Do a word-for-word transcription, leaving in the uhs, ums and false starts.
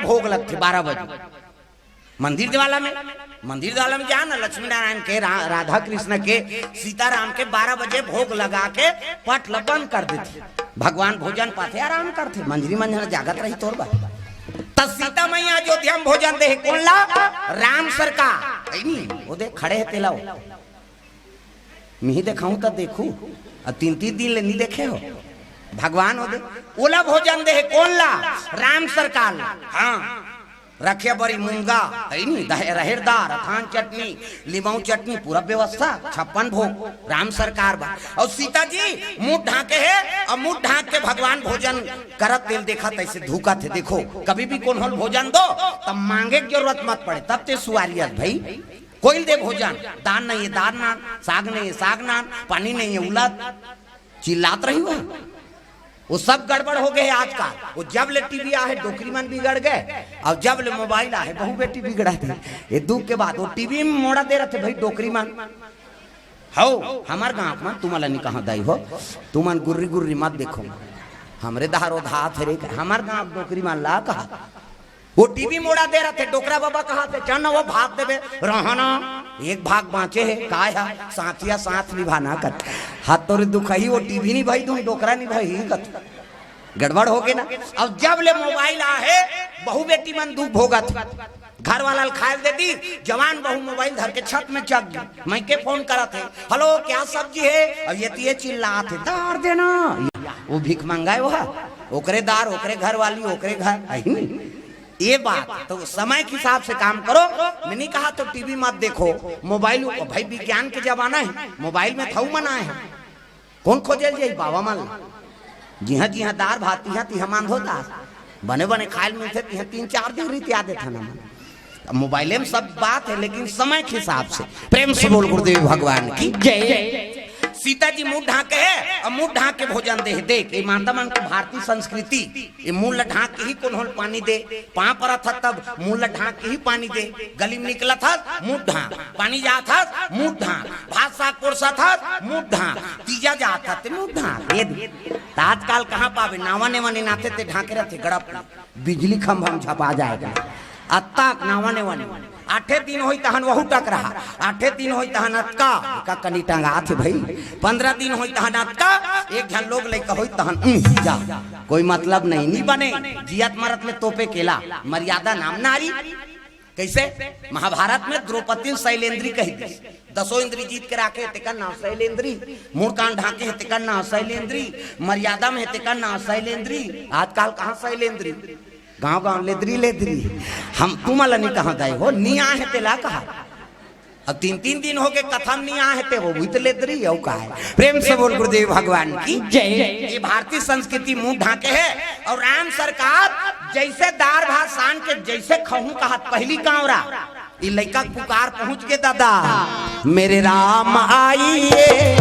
भोग लगथे बारह बजे। मंदिर देवाला में, मंदिर देवाला में जा ना, लक्ष्मी नारायण के, रा-, राधा कृष्ण के, सीताराम के बारह बजे भोग लगा के पट ल बंद कर देथे। भगवान भोजन पाथे, आराम करथे, मंझरी मंझन जागत रही तोर बर। त सीता मैया अयोध्या में भोजन दे हे कोन ला? राम सरकार। है नी, वो दे खड़े हे तेला वो। मिही देखाऊं त देखू, अब तीन तीन दिन ले नी देखे हो। भगवान हो दे, ओला भोजन दे हे कोन ला? राम सरकार ला। हाँ, रखे बरी मूंगा, है नी, दहे-, रहेर दार, अथान चटनी, लिमाऊ चटनी, पूरा व्यवस्था, छप्पन भोग, राम सरकार बा। और सीता जी मुंह ढांके हे, और मुंह ढांक के भगवान भोजन करत तेल देखा तैसे धुकत हे। देखो, कभी भी कोनो ल भोजन दो, तब मांगे के जरूरत मत पड़े, तब ते सुवारी अस भाई। कोई दे भोजन, दान नहीं है दार नान, साग नहीं है साग नान, पानी नहीं है उलत, चिल्लात रही हुआ। वो सब गड़बड़ हो गए आजकल। वो जब ले टीवी आहे, डोकरी मन बिगड़ गए, और जब ले मोबाइल आहे, बहू बेटी बिगड़ा थे। ये दुख के बात, वो टीवी में मोड़ा दे रहे थे भाई, डोकरी मन। हो, हमार गांव मन, तुमला नहीं कहा दाई हो, तुमन गुर्री गुर्री मत देखो। हमरे दहारो धात हरे, हमार गांव डोकरी मन ला कहा। वो टीवी मोड़ा दे रहे थे, डोकरा बाबा कहा थे, चल ना, वो भाग देबे, रहना, एक भाग बांचे हे, काय हा, साथिया साथ निभाना कत। हाथ तोरे दुखही, वो टीवी नहीं भाई, तुम डोकरा नहीं भाई, कत। गड़बड़ हो गए ना। अब जब ले मोबाइल आहे, बहू बेटी मन दुख भोगत। घर वाला ल खाए दे दी, जवान बहू मोबाइल धर के छत में चढ़ गई। मैं के फोन करत हे, "हेलो, क्या सब्जी है?" अब ये तिये चिल्लात हे, "दार देना।" वो भीख मंगाए वो हा, ओकरे दार, ओकरे घर वाली, ओकरे घर। अही नहीं। ये बात तो समय के हिसाब से काम करो। मैं नहीं कहा तो टीवी मत देखो, मोबाइल को, भाई विज्ञान के जमाना है, मोबाइल में थऊ मना है। कोन खोजे ल जाई बाबा मन ला? जिहां जिहां दार भात तिहां तिहां मांध होता। बने बने खाए ल मिलथे तिहां तीन चार दिन रीत याद देथन हमन। अब मोबाइले में सब बात है, लेकिन समय के हिसाब से। प्रेम से बोल गुरुदेव भगवान की जय। सीता जी मुंह ढांके हे और मुंह ढांक के भोजन दे हे। देख, ये माता मन के भारतीय संस्कृति, ये मुंह ल ढांक के ही कोनो ल पानी दे, पांव परत हस तब मुंह ल ढांक के ही पानी दे, गली में निकलत हस मुंह ढांक, पानी जात हस मुंह ढांक, भात साग परोसत हस मुंह ढांक, तीजा जात हस ते मुंह ढांक। ये दे। त आजकल कहां पाबे, नावा नेवा निनाथे ते ढांके रहथे गड़प, बिजली खंभा में झपा जाए। अतका नावा नेवा निनाथे। आठे दिन होई तहन वहू टकराहा, आठे दिन होई तहन अतका, एका कनी टंगात हे भाई। पंद्रह दिन होई तहन अतका, एक झन लोग लइका होई तहन, उम, जा, कोई मतलब नहीं, नी बने। जियत मरत में तोपे केला, मर्यादा नाम नारी। कैसे? महाभारत में द्रौपदी ल शैलेंद्री कही दिस। दसों इंद्री जीत के राखे हे, तेकर नाम शैलेंद्री। मूड़ कान ढांके हे, तेकर नाम शैलेंद्री। मर्यादा में हे, तेकर नाम शैलेंद्री। आजकल कहां शैलेंद्री? गांव गांव लेदरी लेदरी। हम तुमला नहीं कहा गए हो, नहीं आए हैं तेला कहा। अब तीन तीन दिन हो गए कथा में नहीं आए हैं ते, वो भी तो लेदरी है, वो कहा है। प्रेम से बोल गुरुदेव भगवान की जय। ये भारतीय संस्कृति मुंह ढांके है। और राम सरकार जैसे दार भात सान के जैसे खहूं कहा पहली कांवरा, ये लइका के पुकार पहुंच के दादा, मेरे राम आइए,